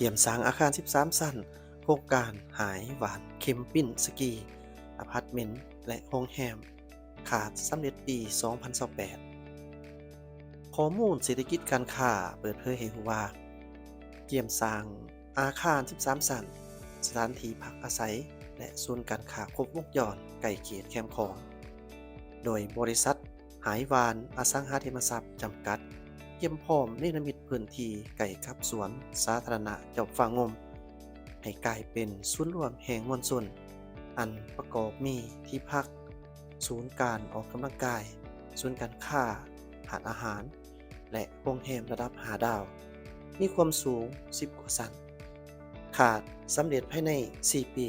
ກຽມສ້າງອາຄານສິບສາມຊັ້ນ ໂຄງການຫາຍຫວານ Kempinski Apartment ແລະ ໂຮງແຮມ ຄາດສຳເລັດປີສອງພັນຊາວແປດ. ຂໍ້ມູນເສດຖະກິດການຄ້າເປີດເຜີຍໃຫ້ຮູ້ວ່າ ກຽມສ້າງອາຄານສິບສາມຊັ້ນ, ສະຖານທີ່ພັກອາໄສ ແລະ ສູນການຄ້າຄົບວົງຈອນໃກ້ເຂດແຄມຂອງ ໂດຍບໍລິສັດ ຫາຍຫວານອະສັງຫາລິມະຊັບຈຳກັດ ກຽມພ້ອມເນລະມິດພື້ນທີ່ໃກ້ກັບສວນສາທາລະນະເຈົ້າຟ້າງົມ ໃຫ້ກາຍເປັນສູນລວມແຫ່ງມວນຊົນ ອັນປະກອບມີທີ່ພັກ, ສູນການອອກກຳລັງກາຍ, ສູນການຄ້າ, ຮ້ານອາຫານ ແລະ ໂຮງແຮມລະດັບຫ້າດາວ ມີຄວາມສູງສິບກວ່າຊັ້ນ, ຄາດສຳເລັດພາຍໃນສີ່ປີ.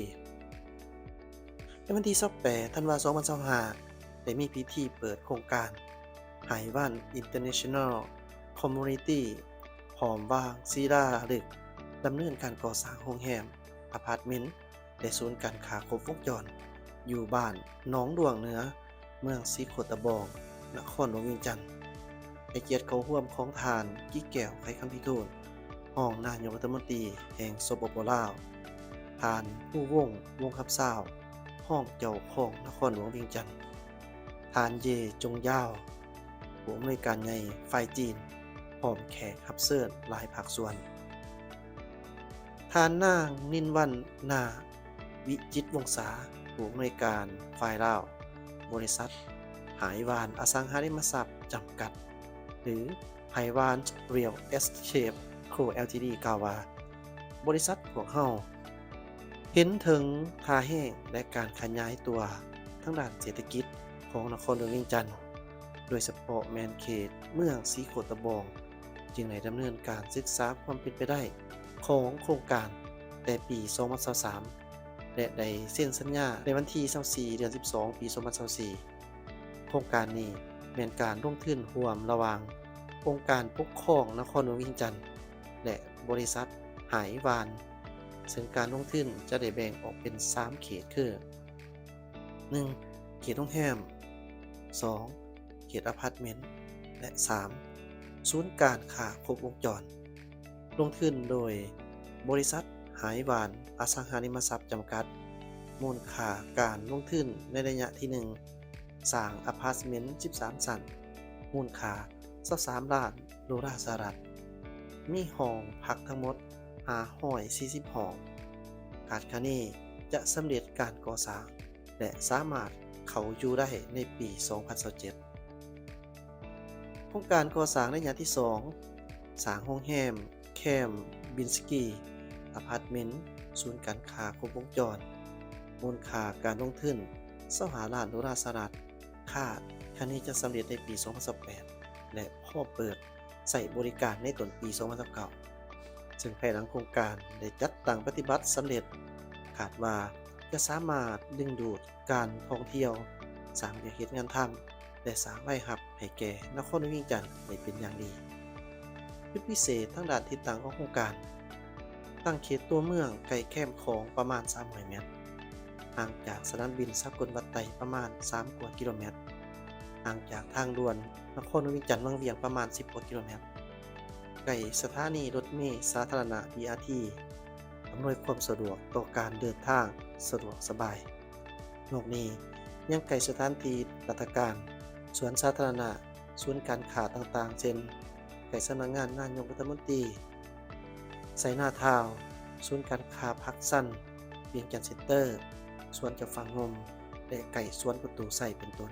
ໃນວັນທີຊາວແປດ ທັນວາ ສອງພັນຊາວຫ້າ ໄດ້ມີພິທີເປີດໂຄງການ ຫາຍຫວານ International Community ພ້ອມວາງສີລາລຶກ ດຳເນີນການກໍ່ສ້າງໂຮງແຮມ, ອາພາດເມັນ ແລະ ສູນການຄ້າຄົບວົງຈອນ ຢູ່ບ້ານໜອງດວງເໜືອ ເມືອງສີໂຄດຕະບອງ ນະຄອນຫຼວງວຽງຈັນ ໃຫ້ກຽດເຂົ້າຮ່ວມຂອງທ່ານ ກິແກ້ວ ໄຂຄຳພິທູນ ຮອງນາຍົກລັດຖະມົນຕີແຫ່ງ ສປປ ລາວ, ທ່ານ ພູວົງ ວົງຄຳຊາວ ຮອງເຈົ້າຄອງນະຄອນຫຼວງວຽງຈັນ, ທ່ານ ເຢ ຈົງຢາວ ຜູ້ອຳນວຍການໃຫຍ່ຝ່າຍຈີນ ພ້ອມແຂກຮັບເຊີນຫຼາຍພາກສ່ວນ, ທ່ານນາງ ນິນວັນນາ ວິຈິດວົງສາ ຜູ້ອຳນວຍການຝ່າຍລາວ ບໍລິສັດ ຫາຍຫວານອະສັງຫາລິມະຊັບຈຳກັດ ຫຼື ໄຫຫວານ Real Estate Co Ltd ກ່າວວ່າ ບໍລິສັດພວກເຮົາເຫັນເຖິງທ່າແຮງ ແລະ ການຂະຫຍາຍຕົວທາງດ້ານເສດຖະກິດຂອງນະຄອນຫຼວງວຽງຈັນ, ໂດຍສະເພາະແມ່ນເຂດເມືອງສີໂຄດຕະບອງ, ຈຶ່ງໄດ້ດຳເນີນການສຶກສາຄວາມເປັນໄປໄດ້ຂອງໂຄງການແຕ່ປີສອງພັນຊາວສາມ ແລະ ໄດ້ເຊັນສັນຍາໃນວັນທີຊາວສີ່ ເດືອນສິບສອງ ປີສອງພັນຊາວສີ່. ໂຄງການນີ້ແມ່ນການລົງທຶນຮ່ວມລະຫວ່າງອົງການປົກຄອງນະຄອນຫຼວງວຽງຈັນ ແລະ ບໍລິສັດຫາຍຫວານ, ເຊິ່ງການລົງທຶນຈະໄດ້ແບ່ງອອກເປັນສາມເຂດຄື ໜຶ່ງ ເຂດໂຮງແຮມ, ສອງ ເຂດອາພາດເມັນ ແລະ ສາມ ສູນການຄ້າຄົບວົງຈອນ. ລົງທຶນໂດຍບໍລິສັດຫາຍຫວານອະສັງຫາລິມະຊັບຈຳກັດ, ມູນຄ່າການລົງທຶນໃນໄລຍະທີໜຶ່ງ ສ້າງອາພາດເມັນສິບສາມຊັ້ນ ມູນຄ່າຊາວສາມລ້ານໂດລາສະຫະລັດ, ມີຫ້ອງພັກທັງໝົດຫ້າຮ້ອຍສີ່ສິບຫ້ອງ, ຄາດຄະເນຈະສຳເລັດການກໍ່ສ້າງ ແລະ ສາມາດເຂົ້າຢູ່ໄດ້ໃນປີສອງພັນຊາວເຈັດ. ໂຄງການກໍ່ສ້າງໄລຍະທີສອງ ສ້າງໂຮງແຮມ Kempinski Apartment ສູນການຄ້າຄົບວົງຈອນ, ມູນຄ່າການລົງທຶນຊາວຫ້າລ້ານໂດລາສະຫະລັດ, ຄາດຄະເນຈະສຳເລັດໃນປີສອງພັນຊາວແປດ ແລະ ພ້ອມເປີດໃຊ້ບໍລິການໃນຕົ້ນປີສອງພັນຊາວເກົ້າ ເຊິ່ງພາຍຫຼັງໂຄງການໄດ້ຈັດຕັ້ງປະຕິບັດສຳເລັດ, ຄາດວ່າຈະສາມາດດຶງດູດການທ່ອງທ່ຽວ, ສ້າງວຽກເຮັດງານທຳ ແລະ ສ້າງລາຍຮັບໃຫ້ແກ່ນະຄອນຫຼວງວຽງຈັນໄດ້ເປັນຢ່າງດີ. ຈຸດພິເສດທາງດ້ານທິດຕັ້ງຂອງໂຄງການ, ຕັ້ງເຂດຕົວເມືອງໃກ້ແຄມຂອງປະມານສາມຮ້ອຍແມັດ, ຫ່າງຈາກສະໜາມບິນສາກົນວັດໄຕປະມານສາມກວ່າກິໂລແມັດ, ຫ່າງຈາກທາງດ່ວນນະຄອນຫຼວງວຽງຈັນວັງວຽງປະມານສິບກວ່າກິໂລແມັດ, ໃກ້ສະຖານີລົດເມສາທາລະນະ ບີອາທີ ອຳນວຍຄວາມສະດວກຕໍ່ການເດີນທາງສະດວກສະບາຍ. ນອກນີ້ຍັງໃກ້ສະຖານທີ່ລັດຖະການ, ສວນສາທາລະນະ, ສູນການຄ້າຕ່າງໆ ເຊັ່ນ ໃກ້ສຳນັກງານນາຍົກລັດຖະມົນຕີ, ໄຊນາທາວ, ສູນການຄ້າພາກຊັນ, ວຽງຈັນເຊັນເຕີ, ສວນເຈົ້າຟ້າງົມ ແລະ ໃກ້ສວນປະຕູໄຊເປັນຕົ້ນ.